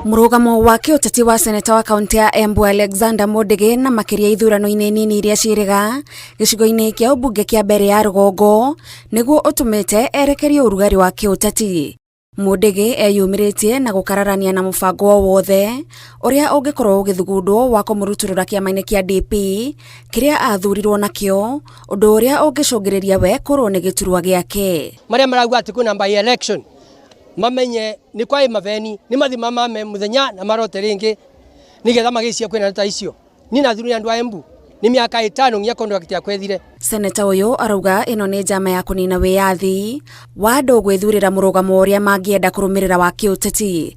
Mũrũgamo wa kĩũteti wa seneta wa kaunti ya Embu Alexander Mundigi na makĩria ithurano-inĩ nini iria ciĩrĩga gĩcigo-inĩ kĩa ũmbunge kĩa mbere ya rũgongo nĩguo ũtũmĩte erekerio ũrugarĩ wa kĩũteti. Mundigi eyumĩrĩtie na gũkararania na mũbango o wothe ũrĩa ũngĩkorwo ũgĩthugundwo wa kũmũrutũrũra kĩama-inĩ kĩa DP kĩrĩa athurirwo nakĩo, ũndũ ũrĩa ũngĩcũngĩrĩria we kũrwo nĩ gĩturwa gĩake. Marĩa marauga atĩ kwĩna by election mamenye nĩ kwaĩ mabeni nĩ mathi mamame muthenya na marote ringi nigetha magicia kwina ta icio. Ni nathurire andu a Embu ni miaka 5 nginya contract yakwa ĩthire. Seneta ũyũ arauga ĩno nĩ njama ya kũnina wĩyathi wa andũ gwĩthurĩra mũrũgamo ũrĩa mangĩenda kũrũmĩrĩra wa kĩũteti.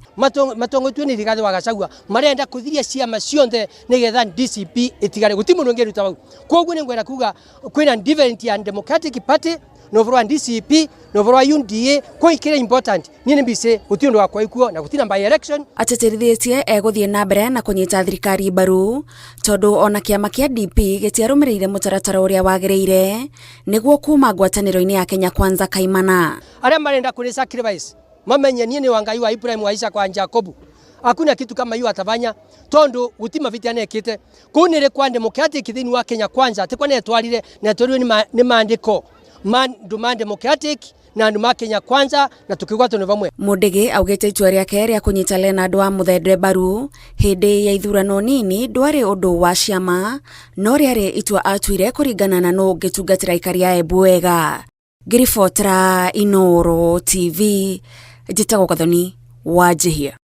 Matongotue ni Rigathi wa Gachagua marenda kuthiria ciama cionthe nigetha DCP itigare guti mundu ungiruta bau. Koguo ni ngwenda kuga kwina different ya Democratic Party na ũhoro wa DCP na ũhoro wa UDA kwa kĩrĩa important niĩ nĩ mbici guti undu wakwa ikuo na gutina by election. Atĩtĩrithĩtie egũthiĩ na mbere na kũnyita thirikari mbaru tondũ ona kĩama kĩa DP gĩtiarũmĩrĩire mũtaratara ũrĩa wagĩrĩire nĩguo kuma ngwatanĩro-inĩ ya Kenya Kwanza kaimana. Arĩa marenda kũrĩ sacrifice mamenye niĩ nĩ wa Ngai wa Ibrahim wa Isaka wa Jacobu, hakuna kitu kama hiyo atafanya tondu guti mabitia nekite kuu nĩ kwa Democratic thĩinĩ wa Kenya Kwanza ati kwa netwarire netwarirwe nĩ maandĩko ma andu ma Democratic na andu ma Kenya Kwanza na tukigwatwo nĩ vamwe. Mundigi augĩte itua rĩake rĩa kũnyita Leonard wa Muthende mbaru hĩndĩ ya ithurano nini ndwarĩ ũndũ wa ciama no rĩarĩ itua atuire kũringana na nũ ũngĩtungatĩra aikari a Embu wega. Ngĩribotera Inooro TV, njĩtagwo Gathoni wa Njihia.